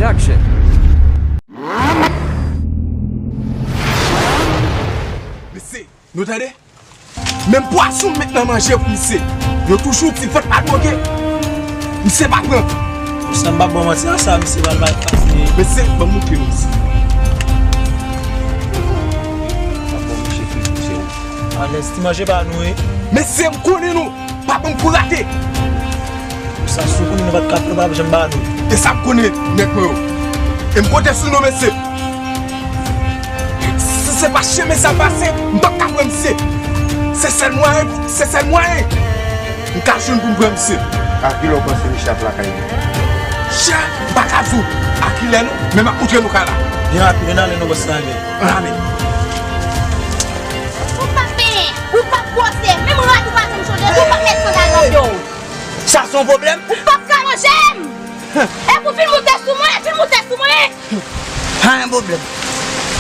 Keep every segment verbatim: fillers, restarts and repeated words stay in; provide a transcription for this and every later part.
Action. Mesye, nou tande? Menm pwason m met nan manje pou misye. Yo toujou di vant pa twoke. Misye pa pran. Pou sa m pa ba w manti, a sa misye pral bay pase. Mesye, ban m montre nou misye. Pa ba w manje fri pou misye. Alèz, ti manje pa nou, wi. Mesye, m konnen nou. Pa ban m kou rate. Sa si w konnen nou pa t ka fè, nou pa janm ba nou. E sa m konnen, nèg mwen yo. E m konte sou nou, mesye. Si se pa chemen sa pase, m p ap ka pran misye. Se sèl mwayen, se sèl mwayen m ka jwenn pou m pran misye. A kilè w panse misye ap lakay li? Chè, m pa ka di w a kilè non, men m ap montre nou kay la. Byen rapid, ann ale non, bòs la, men. Ann ale. Ou p ap benyen, ou p ap bwose, menm rad ou pa janm chanje, ou p ap met sandal nan pye w. Sa se yon pwoblèm? Ou p ap ka manje m! Epi w vin moute sou mwen, vin moute sou mwen! Pa gen pwoblèm.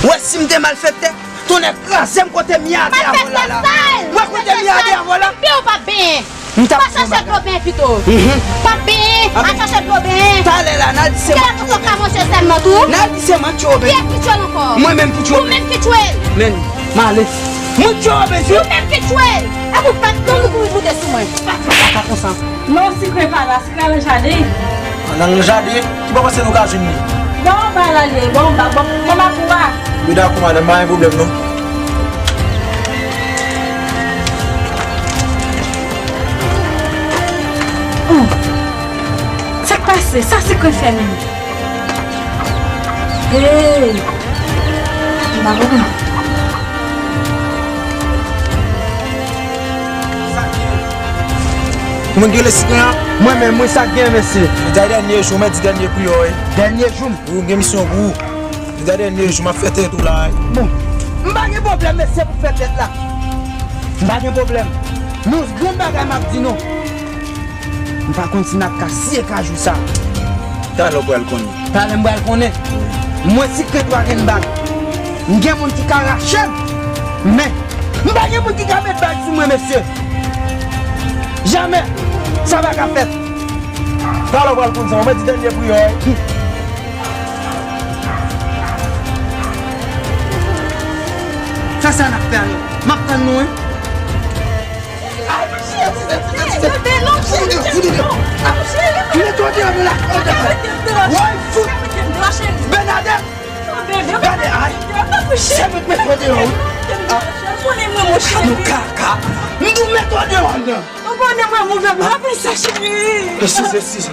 Ou wè si m te malfektè, tonnè kraze m kote m ye atè avè w la la. Ou wè kote m ye atè avè w la? Pye w p ap benyen. M t ap fè yon bagay. Va chache dlo benyen pito. Mhm. W ap benyen, va chache dlo benyen. Talè la, n a di se mwen ki tchwe w. Kèlè pito ka manje sèm nan tou? N a di se mwen ki tchwe w, men. Kiyès ki tchwe l ankò? Mwen menm ki tchwe w. Ou menm ki tchwe l. Men, m ale. Mwen tchwe w, men. Ou menm ki tchwe l. Epi w pa t tann ou pou vin moute sou mwen. Pa fè kaka konsa. Non, sikre pa la, sikre al nan jaden. Al nan jaden? Ki bò w panse nou ka jwenn li? Bò anba la l ye, bò anba, bò, bò anba kou a. Wi, dakò, madanm, pa gen pwoblèm, non. Sa k pase? Sa sikre fè menm? Hey! M pa konprann. Ou menm ki rele sikre an? Mwen menm, wi, sa k gen, mesye? Jodi a dènye jou, mwen di dènye priyè w, wi. Dènye jou m? Wi, m gen misyon pou ou. Jodi a dènye jou, m ap fè tèt ou la, wi. Bon, m pa gen pwoblèm, mesye, pou fè tèt la. M pa gen pwoblèm. Men yon grenn bagay m ap di nou. M pa konn si n ap ka siye kajou sa. Talè w pral konnen. Talè m pral konnen. Mwen sikre twa grenn bag. M gen moun ki ka rache m. Men, m pa gen moun ki ka met bag sou mwen, mesye. Jamè. Sa pa ka fèt. Talè w pral konn sa. Mwen di dènye priyè w, wi. Fè sa n ap fè a non. M ap tann nou, wi. Mete w deyò, nou la. Woy, fout. Bènadèt. Gade, ay. Se mwen k mete w deyò, wi. Ah. Nou kaka. M di w mete w deyò, non. Ou konnen mwen move, mwen ap fè sa, cheri. Eskize, eskize.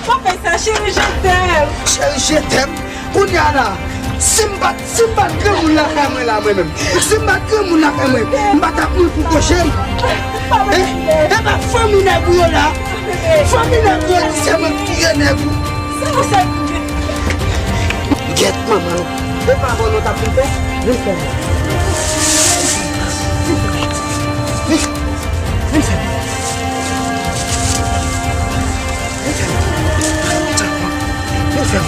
Mwen fè sa, cheri, je t'aime. Cheri, je t'aime. Kounye a la, si m pa t, si m pa t granmoun lakay mwen la, mwen menm. Si m pa t granmoun lakay mwen, m pa t ap mouri pou kòche m. E, e pa fanmi nèg ou yo la. Fanmi nèg ou yo di se mwen k touye nèg ou. Gyèt manman. E pa bon nou t ap vin fè? Vin fè. Vin fè. Vin fè. Vin fè. Vin fè. Vin fè.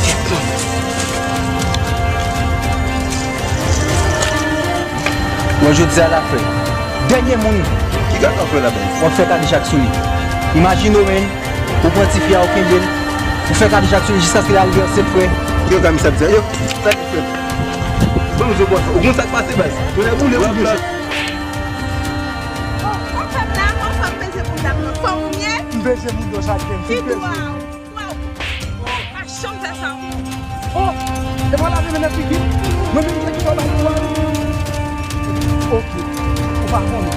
Gyèt manman. Bon, jodi a la frè. Dènye moun. Ki ka fè la, bèl? W ap fè kadejak sou li. Imajine w, men. Ou pran tifi a, ou kenbe l, ou fè kadejak sou li jiskaske l al vèse l, frè. Yo, gade sa k di a, yo. Sa k fè? Ban m zo bò sa. Ou konn sa k pase, baz? Tonnè boule, ou bouche. Anfèm la, anfèm peze pou dam nan. Fanm ou m ye? M peze pou do sa, m peze. Waw, waw. Pa janm fè sa ankò. Oh, e pa lave men nan figi m. Mwen menm, se ki fè w bay kou a. Ok, ou pa konnen.